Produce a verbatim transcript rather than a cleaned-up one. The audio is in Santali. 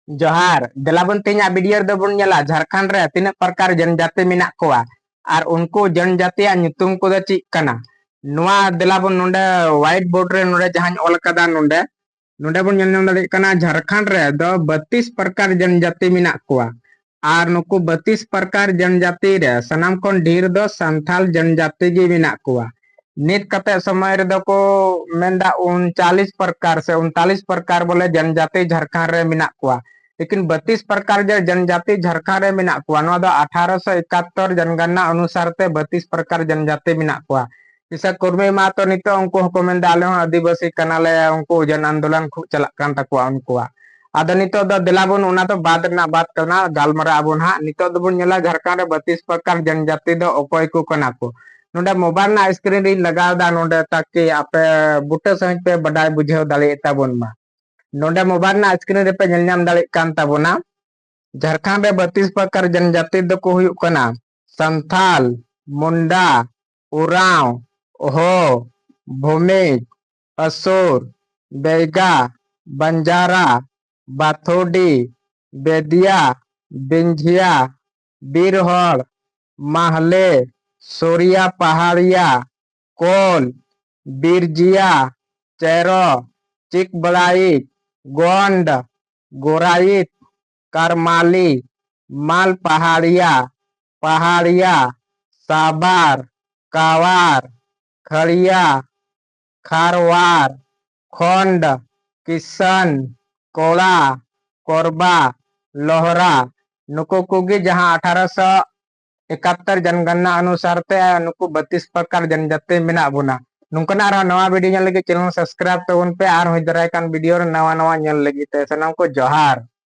ᱡᱚᱦᱟᱨ, ᱫᱮᱞᱟ ᱵᱚᱱ ᱛᱮᱦᱮᱧᱟᱜ video ᱨᱮᱫᱚ ᱵᱚᱱ ᱧᱮᱞᱟ ᱡᱷᱟᱲᱠᱷᱚᱸᱰ ᱨᱮ ᱛᱤᱱᱟᱹᱜ ᱯᱨᱚᱠᱟᱨ ᱡᱚᱱᱡᱟᱛᱤ ᱢᱮᱱᱟᱜ ᱠᱚᱣᱟ ᱟᱨ ᱩᱱᱠᱩ ᱡᱚᱱᱡᱟᱛᱤᱭᱟᱜ ᱧᱩᱛᱩᱢ ᱠᱚᱫᱚ ᱪᱮᱫ ᱠᱟᱱᱟ᱾ ᱱᱚᱣᱟ ᱫᱮᱞᱟ ᱵᱚᱱ ᱱᱚᱰᱮ white board ᱨᱮ ᱱᱚᱰᱮ ᱡᱟᱦᱟᱸᱧ ᱚᱞ ᱠᱟᱫᱟ ᱱᱚᱰᱮ, ᱱᱚᱰᱮ ᱵᱚᱱ ᱧᱮᱞ ᱧᱟᱢ ᱫᱟᱲᱮᱭᱟᱜ ᱠᱟᱱᱟ ᱡᱷᱟᱲᱠᱷᱚᱸᱰ ᱨᱮ ᱫᱚ ᱵᱟᱛᱤᱥ ᱯᱨᱚᱠᱟᱨ ᱡᱚᱱᱡᱟᱛᱤ ᱢᱮᱱᱟᱜ ᱠᱚᱣᱟ ᱟᱨ ᱱᱩᱠᱩ ᱵᱟᱛᱤᱥ ᱯᱨᱚᱠᱟᱨ ᱡᱚᱱᱡᱟᱛᱤ ᱨᱮ ᱥᱟᱱᱟᱢ ᱠᱷᱚᱱ ᱰᱷᱮᱨ ᱫᱚ ᱥᱟᱱᱛᱷᱟᱞ ᱡᱚᱱᱡᱟᱛᱤ ᱜᱮ ᱢᱮᱱᱟᱜ ᱠᱚᱣᱟ᱾ ᱱᱤᱛ ᱠᱟᱛᱮ ᱥᱚᱢᱚᱭ ᱨᱮᱫᱚ ᱠᱚ ᱢᱮᱱᱫᱟ ᱩᱱᱪᱟᱞᱤᱥ ᱯᱨᱚᱠᱟᱨ ᱥᱮ ᱩᱱᱛᱟᱞᱤᱥ ᱯᱨᱚᱠᱟᱨ ᱵᱚᱞᱮ ᱡᱚᱱᱡᱟᱛᱤ ᱡᱷᱟᱲᱠᱷᱚᱸᱰ ᱨᱮ ᱢᱮᱱᱟᱜ ᱠᱚᱣᱟ᱾ ᱞᱮᱠᱤᱱ ᱵᱟᱛᱤᱥ ᱯᱨᱚᱠᱟᱨ ᱡᱮ ᱡᱚᱱᱡᱟᱛᱤ ᱡᱷᱟᱲᱠᱷᱚᱸᱰ ᱨᱮ ᱢᱮᱱᱟᱜ ᱠᱚᱣᱟ, ᱱᱚᱣᱟ ᱫᱚ ᱟᱴᱷᱟᱨᱚᱥᱚ ᱮᱠᱟᱛᱛᱚᱨ ᱡᱚᱱᱜᱚᱱᱱᱟ ᱚᱱᱩᱥᱟᱨ ᱛᱮ ᱵᱟᱛᱤᱥ ᱯᱨᱚᱠᱟᱨ ᱡᱚᱱᱡᱟᱛᱤ ᱢᱮᱱᱟᱜ ᱠᱚᱣᱟ᱾ ᱡᱮᱥᱮ ᱠᱩᱨᱢᱤ ᱢᱟᱦᱟᱛᱚ ᱱᱤᱛᱚᱜ ᱩᱱᱠᱩ ᱦᱚᱸᱠᱚ ᱢᱮᱱᱫᱟ ᱟᱞᱮ ᱦᱚᱸ ᱟᱹᱫᱤᱵᱟᱹᱥᱤ ᱠᱟᱱᱟᱞᱮ, ᱩᱱᱠᱩ ᱡᱚᱱ ᱟᱱᱫᱳᱞᱚᱱ ᱠᱷᱩᱵ ᱪᱟᱞᱟᱜ ᱠᱟᱱ ᱛᱟᱠᱚᱣᱟ ᱩᱱᱠᱩᱣᱟᱜ᱾ ᱟᱫᱚ ᱱᱤᱛᱚᱜ ᱫᱚ ᱫᱮᱞᱟ ᱵᱚᱱ ᱚᱱᱟ ᱫᱚ ᱵᱟᱫ ᱨᱮᱱᱟᱜ ᱵᱟᱫ ᱠᱟᱱᱟ, ᱜᱟᱞᱢᱟᱨᱟᱣ ᱟᱵᱚᱱ ᱦᱟᱸᱜ᱾ ᱱᱤᱛᱚᱜ ᱫᱚᱵᱚᱱ ᱧᱮᱞᱟ ᱡᱷᱟᱲᱠᱷᱚᱸᱰ ᱨᱮ ᱵᱟᱛᱤᱥ ᱯᱨᱚᱠᱟᱨ ᱡᱚᱱᱡᱟᱛᱤ ᱫᱚ ᱚᱠᱚᱭ ᱠᱚ ᱠᱟᱱᱟ ᱠᱚ᱾ ᱱᱚᱰᱮ mobile ᱨᱮᱱᱟᱜ screen ᱨᱤᱧ ᱞᱟᱜᱟᱣ ᱮᱫᱟ ᱱᱚᱰᱮ, ᱛᱟᱠᱤ ᱟᱯᱮ ᱵᱩᱴᱟᱹ ᱥᱟᱺᱦᱤᱡ ᱯᱮ ᱵᱟᱰᱟᱭ ᱵᱩᱡᱷᱟᱹᱣ ᱫᱟᱲᱮᱭᱟᱜ ᱛᱟᱵᱚᱱ ᱢᱟ᱾ ᱱᱚᱰᱮ mobile ᱨᱮᱱᱟᱜ screen ᱨᱮᱯᱮ ᱧᱮᱞ ᱧᱟᱢ ᱫᱟᱲᱮᱭᱟᱜ ᱠᱟᱱ ᱛᱟᱵᱚᱱᱟ, ᱡᱷᱟᱲᱠᱷᱚᱸᱰ ᱨᱮ ᱵᱟᱛᱤᱥ ᱯᱨᱚᱠᱟᱨ ᱡᱚᱱᱡᱟᱛᱤ ᱫᱚᱠᱚ ᱦᱩᱭᱩᱜ ᱠᱟᱱᱟ ᱥᱟᱱᱛᱷᱟᱞ, ᱢᱩᱱᱰᱟ, ᱳᱨᱟᱸᱣ, ᱦᱳ, ᱵᱷᱩᱢᱤᱡᱽ, ᱟᱥᱩᱨ, ᱵᱮᱭᱜᱟ, ᱵᱟᱱᱡᱟᱨᱟ, ᱵᱟᱛᱷᱳᱰᱤ, ᱵᱮᱫᱤᱭᱟ, ᱵᱤᱧᱡᱷᱤᱭᱟ, ᱵᱤᱨᱦᱚᱲ, ᱢᱟᱦᱞᱮ, ᱥᱳᱨᱤᱭᱟ ᱯᱟᱦᱟᱲᱤᱭᱟ, ᱠᱳᱞ, ᱵᱤᱨᱡᱤᱭᱟ, ᱪᱮᱨᱚ, ᱪᱤᱠᱵᱲᱟᱭᱤᱡ, ᱜᱚᱱᱰ, ᱜᱳᱨᱟᱭᱤᱛ, ᱠᱟᱨᱢᱟᱞᱤ, ᱢᱟᱞ ᱯᱟᱦᱟᱲᱤᱭᱟ, ᱯᱟᱦᱟᱲᱤᱭᱟ, ᱥᱟᱵᱟᱨ, ᱠᱟᱣᱟᱨ, ᱠᱷᱟᱲᱤᱭᱟ, ᱠᱷᱟᱨᱣᱟᱨ, ᱠᱷᱚᱱᱰ, ᱠᱤᱥᱟᱱ, ᱠᱚᱲᱟ, ᱠᱚᱨᱵᱟ, ᱞᱚᱦᱨᱟ, ᱱᱩᱠᱩ ᱠᱚᱜᱮ ᱡᱟᱦᱟᱸ ᱟᱴᱷᱟᱨᱚᱥᱚ ᱮᱠᱟᱛᱛᱚᱨ ᱡᱚᱱᱜᱚᱱᱱᱟ ᱚᱱᱩᱥᱟᱨ ᱛᱮ ᱱᱩᱠᱩ ᱵᱟᱛᱤᱥ ᱯᱨᱚᱠᱟᱨ ᱡᱚᱱᱡᱟᱛᱤ ᱢᱮᱱᱟᱜ ᱵᱚᱱᱟ᱾ ᱱᱚᱝᱠᱟᱱᱟᱜ ᱟᱨᱦᱚᱸ ᱱᱟᱣᱟ video ᱧᱮᱞ ᱞᱟᱹᱜᱤᱫ channel subscribe ᱛᱟᱵᱚᱱ ᱯᱮ ᱟᱨ ᱦᱩᱭ ᱫᱟᱨᱟᱭ ᱠᱟᱱ video ᱨᱮ ᱱᱟᱣᱟ ᱱᱟᱣᱟ ᱧᱮᱞ ᱞᱟᱹᱜᱤᱫ ᱛᱮ ᱥᱟᱱᱟᱢ ᱠᱚ ᱡᱚᱦᱟᱨ᱾